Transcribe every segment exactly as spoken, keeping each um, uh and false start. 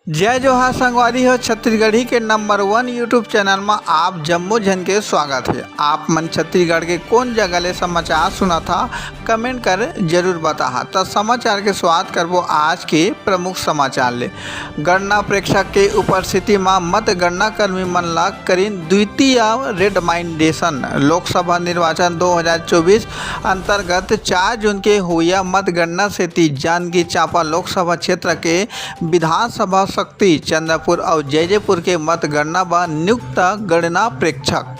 जय जोहार संगवारी हो, छत्तीसगढ़ी के नंबर वन YouTube चैनल म आप जम्मो झन के स्वागत हे। आप मन छत्तीसगढ़ के कोन जगह ले समाचार सुनत हा, कमेंट कर जरूर बताहा। त समाचार के शुरुआत करबो आज के प्रमुख समाचार ले। गणना प्रेक्षक के उपस्थिति म मतगणना कर्मी मन ला करिन द्वितीय रेकमेंडेशन। लोकसभा निर्वाचन दो हज़ार चौबीस अंतर्गत चार जून के होइया मतगणना सेती जांजगीर चांपा लोकसभा क्षेत्र के विधानसभा सक्ती, चंद्रपुर अउ जैजेपुर के मतगणना बर नियुक्त गणना प्रेक्षक।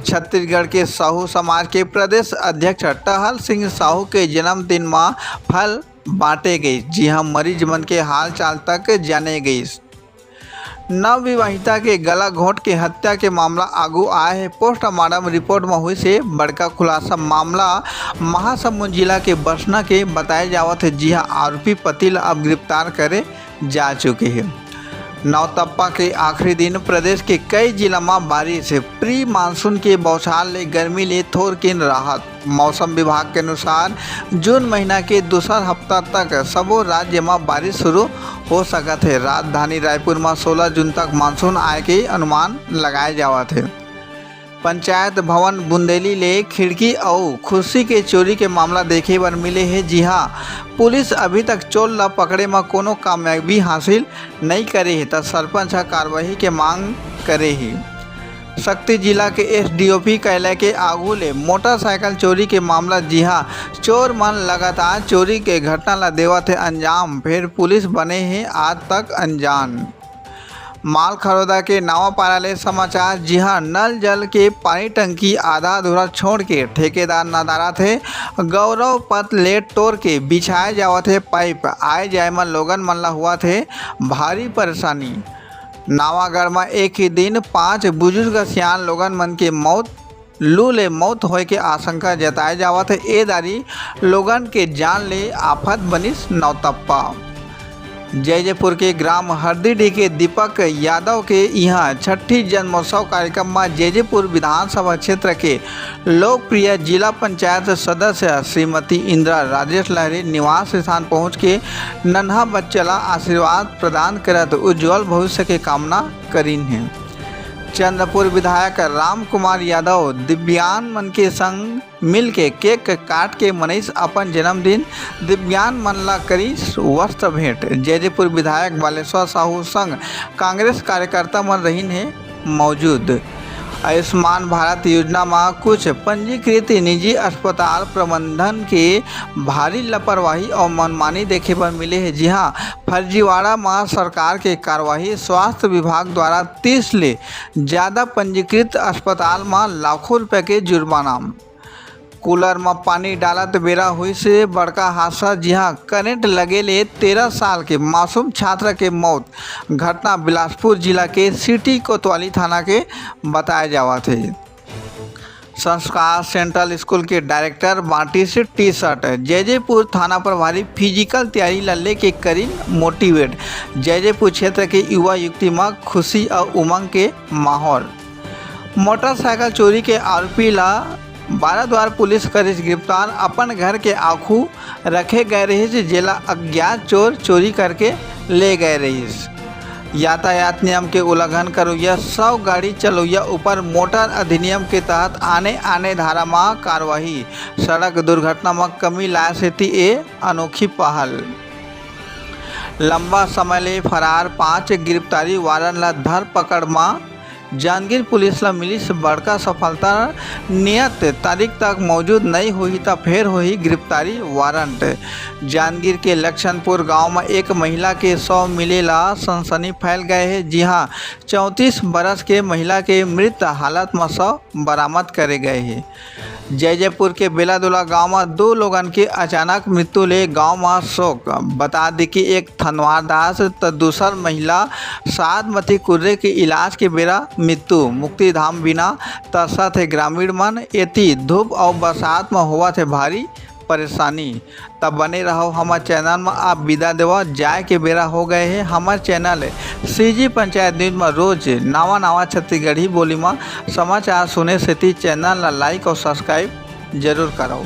छत्तीसगढ़ के साहू समाज के प्रदेश अध्यक्ष टहल सिंह साहू के जन्मदिन म फल बांटे गइस, जिहां मरीज मन के हालचाल तक जाने गइस। नवविवाहिता के गला घोंट के हत्या के मामला आगू आए हे। पोस्टमार्टम रिपोर्ट म होइस हे बड़का खुलासा। मामला महासमुंद जिला के बसना के बताए जावत हे, जिहां आरोपी पति ल अब गिरफ्तार करे जा चुके हे। नौतप्पा के आखिरी दिन, प्रदेश के कई जिला म बारिश हे। प्री मानसून के बौछार ले गर्मी ले थोरकिन राहत। मौसम विभाग के अनुसार जून महीना के दूसर हफ्ता तक सबो राज्य म बारिश शुरू हो सकत हे। राजधानी रायपुर म सोलह जून तक मानसून आए के अनुमान लगाए जावत हे। पंचायत भवन बुंदेली ले खिड़की अउ कुर्सी के चोरी के मामला देखे बर मिले हे, जिहां पुलिस अभी तक चोर ल पकड़े म कोनो कामयाबी हासिल नइ करे हे, त सरपंच ह कार्रवाई के मांग करे हे। सक्ती जिला के एसडीओपी कार्यालय के आगू ले मोटरसाइकिल चोरी के मामला, जिहां चोर मन लगातार चोरी के घटना ला देवत हे अंजाम, फेर पुलिस बने हे आज तक अनजान। मालखरौदा के नावापारा ले समाचार, जिहां नल जल के पानी टंकी आधा अधूरा छोड़ के ठेकेदार नदारत हे। गौरव पथ ले टोर के बिछाए जावत हे पाइप, आए जाए म लोगन मन ला हुआ थे भारी परेशानी। नावागढ़ म एक ही दिन पांच बुजुर्ग सियान लोगन मन के मौत, लू ले मौत होए के आशंका जताए जावत हे। ए दारी लोगन के जान ले आफत बनिस नौतप्पा। जैजेपुर के ग्राम हरदीडीह के दीपक यादव के इहां छठी जन्मोत्सव कार्यक्रम म जैजेपुर विधानसभा क्षेत्र के लोकप्रिय जिला पंचायत सदस्य श्रीमती इंदिरा राजेश लहरी निवास स्थान पहुंच के नन्हा बच्चा ला आशीर्वाद प्रदान करत उज्जवल भविष्य के कामना करिन हे। चंद्रपुर विधायक राम कुमार यादव दिव्यांग मन के संग मिल के केक काट के मनइस अपन जन्मदिन। दिव्यांग मन ला करिस वस्त्र भेंट। जैजेपुर विधायक बालेश्वर साहू संग कांग्रेस कार्यकर्ता मन रहिन हे मौजूद। आयुष्मान भारत योजना म कुछ पंजीकृत निजी अस्पताल प्रबंधन के भारी लापरवाही अउ मनमानी देखे बर मिले हे, जिहां फर्जीवाड़ा म सरकार के कार्रवाई। स्वास्थ्य विभाग द्वारा तीस ले ज्यादा पंजीकृत अस्पताल म लाखों रुपया के जुर्माना। कूलर म पानी डालत बेरा होइस हे बड़का हादसा, जिहां करंट लगे ले तेरह साल के मासूम छात्रा के मौत। घटना बिलासपुर जिला के सिटी कोतवाली थाना के बताए जावत हे। संस्कार सेंट्रल स्कूल के डायरेक्टर बांटिस टी शर्ट। जैजेपुर थाना प्रभारी फिजिकल तैयारी ला लेके करिन मोटिवेट। जैजेपुर क्षेत्र के युवा युवती म खुशी अउ उमंग के माहौल। मोटरसाइकिल चोरी के आरोपी ला बाराद्वार पुलिस करिस गिरफ्तार। अपन घर के आखू रखे गए रहिस, जेला अज्ञात चोर चोरी करके ले गए रहिस। यातायात नियम के उल्लंघन करोइया सौ गाड़ी चलोइया ऊपर मोटर अधिनियम के तहत आने आने धारा म कार्रवाई। सड़क दुर्घटना म कमी लाए सेती ए अनोखी पहल। लंबा समय ले फरार पांच गिरफ्तारी वारंट ला धरपकड़ म जांजगीर पुलिस ला मिलिस बड़का सफलता। नियत तारीख तक मौजूद नइ होही त फेर होही गिरफ्तारी वारंट। जांजगीर के लक्षणपुर गांव म एक महिला के शव मिले ला सनसनी फैल गए हे, जिहां चौंतीस बरस के महिला के मृत हालत म शव बरामद करे गए हे। जैजेपुर के बेलादोला गांव म दो लोगन के अचानक मृत्यु ले गांव म शोक। बता दी कि एक थनवार दास त दूसर महिला सादमती कुर्रे के इलाज के बेरा मृत्यु। मुक्तिधाम बिना तरसत हे ग्रामीण मन, एती धूप अउ बरसात म होवत हे भारी परेशानी। तब बने रहव हमर चैनल म। आप विदा देवव, जाए के बेरा हो गए हे। हमर चैनल सीजी पंचायत न्यूज म रोज नवा नवा छत्तीसगढ़ी बोली म समाचार सुने सेती चैनल ला लाइक अउ सब्सक्राइब जरूर करव।